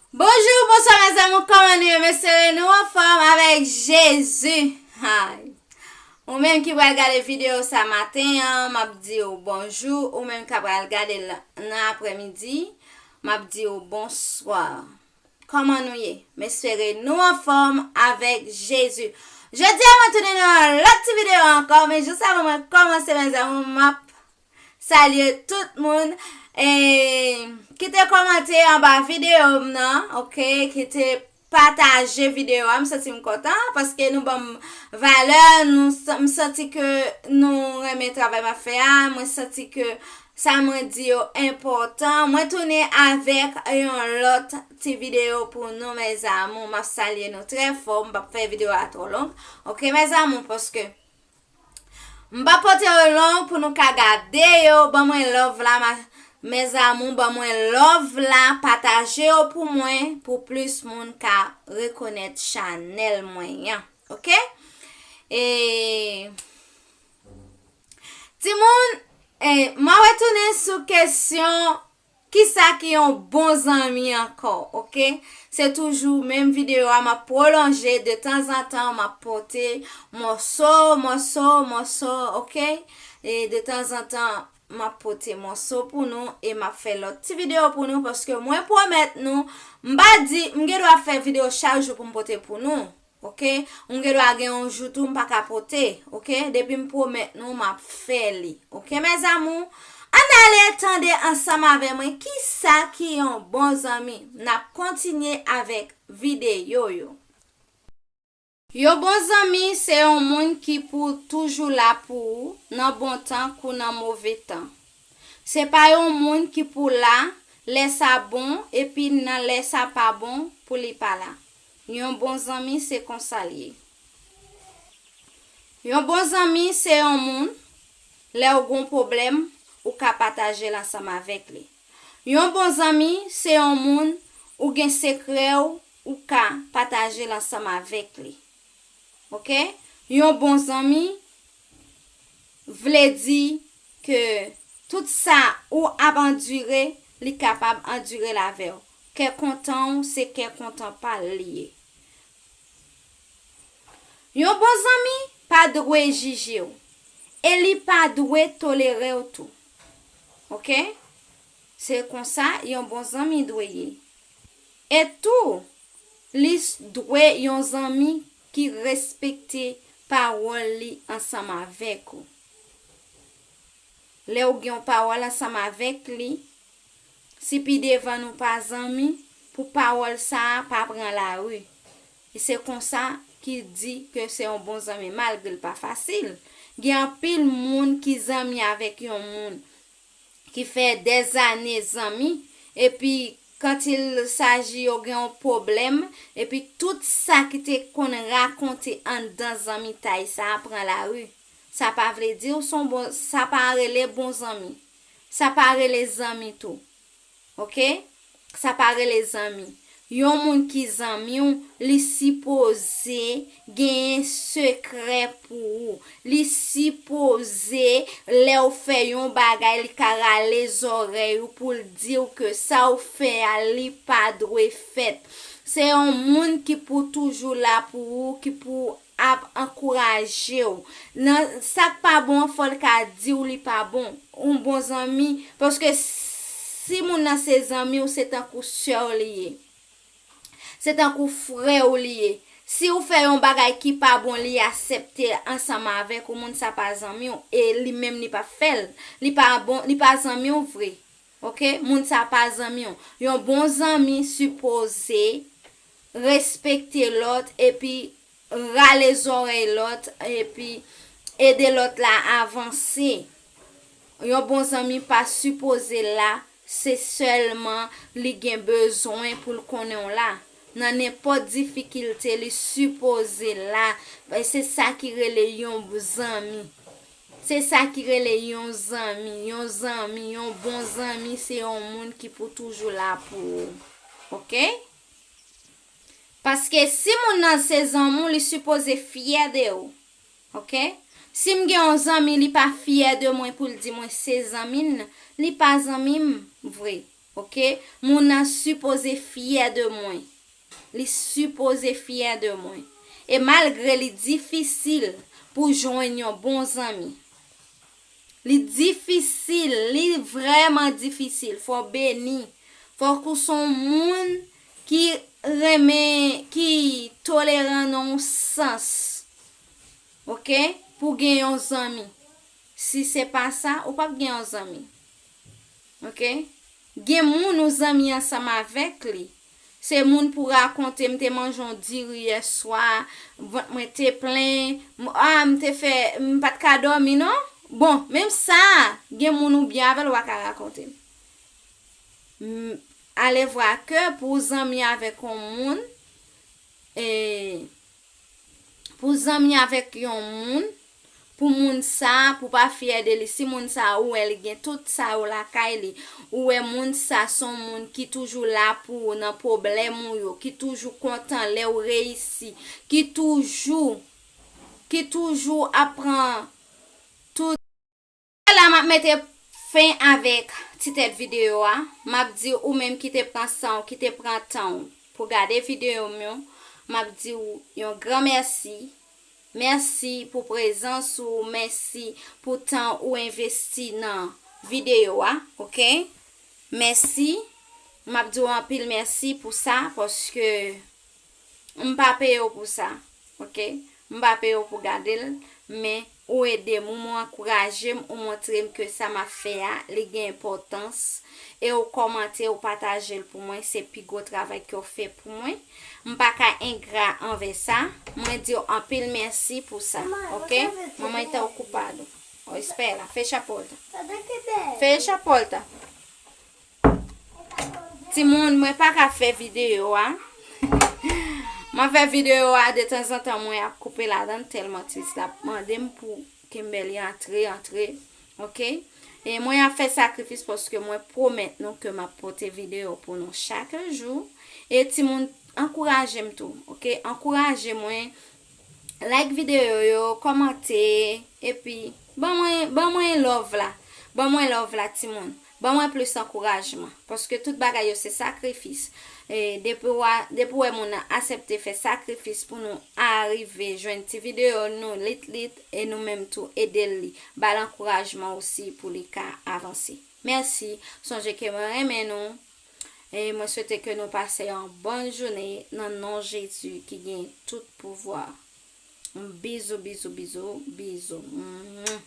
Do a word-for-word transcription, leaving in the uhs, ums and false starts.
Bonjou, bonswa, mezanmi, kòman nou ye? M espere nou anfòm avèk Jezi. Hay. Ou menm ki pral gade videyo sa maten an, m ap di w bonjou. Ou menm k ap pral gade l nan aprèmidi, m ap di w bonswa. Kòman nou ye? M espere nou anfòm avèk Jezi. Jodi a, mwen tounen nan yon lòt ti videyo ankò, men jis avan mwen kòmanse, mezanmi, m ap salye tout moun. E, kite kòmantè anba videyo m nan, oke? Kite pataje videyo a. M santi m kontan paske nou ban m valè, nou, m santi ke nou renmen travay m ap fè a. Mwen santi ke sa mwen di yo enpòtan. Mwen tounen avèk yon lòt ti videyo pou nou, mes amours. M ap salye nou trè fò. M p ap fè videyo a twò long. Oke, mes amours, paske m p ap pote yo long pou nou ka gade yo. Ban mwen love la, ma, mes amours, ban mwen love la, pataje yo pou mwen, pou plis moun ka rekonèt chanèl mwen an. Oke? E, timoun, e, m a retounen sou kesyon kisa ki yon bon zanmi ankò, oke? Se toujou menm videyo a, m ap pwolonje, de tanzantan, m ap pote mòso, mòso, mòso, oke? E de tanzantan, m ap pote mòso pou nou e m ap fè lòt ti videyo pou nou, paske mwen pwomèt nou, m pa di, m gen dwa fè videyo chak jou pou m pote pou nou. Oke? M gen dwa gen yon jou tou m pa ka pote, oke? Depi m pwomèt nou, m ap fè li. Oke, mes amours? Ann ale tande ansanm avè mwen kisa ki yon bon zanmi. N ap kontinye avèk videyo yo. Yon bon zanmi se yon moun ki pou toujou la pou ou nan bon tan kou nan move tan. Se pa yon moun ki pou la lè sa bon epi nan lè sa pa bon pou li pa la. Yon bon zanmi se konsa l ye. Yon bon zanmi se yon moun, lè w gon pwoblèm, ou ka pataje l ansanm avèk li. Yon bon zanmi se yon moun, ou gen sekrè w, ou ka pataje l ansanm avèk li. Oke? Yon bon zanmi vle di ke tout sa ou ap andire, li kapab andire l avè w. Kè kontan w, se kè kontan pa l li ye. Yon bon zanmi pa dwe jije w, e li pa dwe tolere w tou. Oke? Se konsa yon bon zanmi dwe ye. E tou, li s-, dwe yon zanmi ki respekte pawòl li ansanm avèk ou. Lè w gen yon pawòl ansanm avèk li, si pi devan nou pa zanmi, pou pawòl sa a pa pran lari. E se konsa ki di ke se yon bon zanmi, malgre l pa fasil. Gen anpil moun ki zanmi avèk yon moun ki fè dèzane zanmi, epi quand il s'agit yo gen yon pwoblèm, epi tout sa ki te konn rakonte anndan zanmitay sa a pran lari. Sa pa vle di w se yon bon, sa pa rele bon zanmi. Sa pa rele zanmi tou. Oke? Sa pa rele zanmi. Yon moun ki zanmi w, li sipoze genyen sekrè pou ou. Li sipoze, lè w fè yon bagay, li ka rale zòrèy ou pou l di w ke sa w fè a, li pa dwe fèt. Se yon moun ki pou toujou la pou ou, ki pou ap ankouraje w. Nan sa k pa bon an, fò l ka di w li pa bon. Yon bon zanmi, paske si moun nan se zanmi w, se tankou sè w li ye. Se tankou frè w li ye. Si w fè yon bagay ki pa bon, li aksepte ansanm avèk ou, moun sa pa zanmi w, e li menm li pa fè l. Li pa bon, li pa zanmi w vre. Oke? Moun sa pa zanmi w. Yon bon zanmi sipoze respekte lòt epi rale zòrèy lòt epi ede lòt la avanse. Yon bon zanmi pa sipoze la, se sèlman li gen bezwen pou l konnen w la. Nan nenpòt difikilte, li sipoze la. E se sa ki rele yon zanmi. Se sa ki rele yon zanmi. Yon zanmi, yon bon zanmi, se yon moun ki pou toujou la pou ou. Oke? Paske si moun nan se zanmi w, li sipoze fyè de ou. Oke? Si m gen yon zanmi, li pa fyè de mwen pou l di mwen se zanmi l, li pa zanmi m vre. Ok? Moun nan sipoze fyè de mwen. Li sipoze fyè de mwen. E malgre li difisil pou jwenn yon bon zanmi. Li difisil, li vrèman difisil. Fò w beni. Fò w se yon moun ki renmen, ki toleran nan yon sans. Ok? Pou gen yon zanmi. Si se pa sa, ou p ap gen yon zanmi. Ok? Gen moun ou zanmi ansanm avèk li. Se moun pou rakonte, "M te manje yon diri yè swa, vant mwen te plen, m, ah, m te fè, m pa t ka dòmi non." Bon, menm sa, gen moun ou byen avè l, ou pa ka rakonte l. M, alevwa ke pou w zanmi avèk yon moun, e, pou w zanmi avèk yon moun, pou moun sa, pou w pa fyè de li, si moun sa ou wè li gen tout sa yo lakay li, ou wè moun sa se yon moun ki toujou la pou ou nan pwoblèm ou yo, ki toujou kontan lè w reyisi, ki toujou, ki toujou ap pran tout. Se la m ap mete fen avèk ti tèt videyo a. M ap di ou menm ki te pran san w, ki te pran tan w pou gade videyo m yo, m ap di w yon gran mèsi. Mèsi pou prezans ou, mèsi pou tan ou envesti nan videyo a, ok? Mèsi. M ap di w anpil mèsi pou sa, paske m pa peye w pou sa, ok? M pa peye w pou gade l, men ou ede m, ou ankouraje m, ou montre m ke sa m ap fè a, li gen enpòtans, e ou kòmante, ou pataje l pou mwen, se pi gwo travay ke w fè pou mwen. M pa ka engra anvè sa. Mwen di w anpil mèsi pou sa, ok? Manman, e tan w koupado. O, espera, fecha a porta. Fecha a porta. Timoun, mwen pa ka fè videyo a. Mwen fè videyo a de tanzantan, mwen ap koupe ladan l tèlman Tris la ap mande m pou Kimberly antre, antre. Ok? E mwen ap fè sakrifis paske mwen pwomèt nou ke m ap pote videyo pou nou chak jou. E timoun, ankouraje m tou, ok? Ankouraje mwen, like videyo yo, kòmante, epi ban mwen, ban mwen love la. Ban mwen love la, timoun. Ban mwen plis ankourajman. Paske tout bagay yo se sakrifis. E depi w a, depi w wè moun nan aksepte fè sakrifis pou nou arive jwenn ti videyo nou lit lit, e nou menm tou ede l li. Ba l ankourajman osi pou li ka avanse. Mèsi. Sonje ke mwen renmen nou. E mwen swete ke nou pase yon bòn jounen nan non Jezi ki gen tout pouvwa. Bizou, bizou, bizou, bizou. Mwah.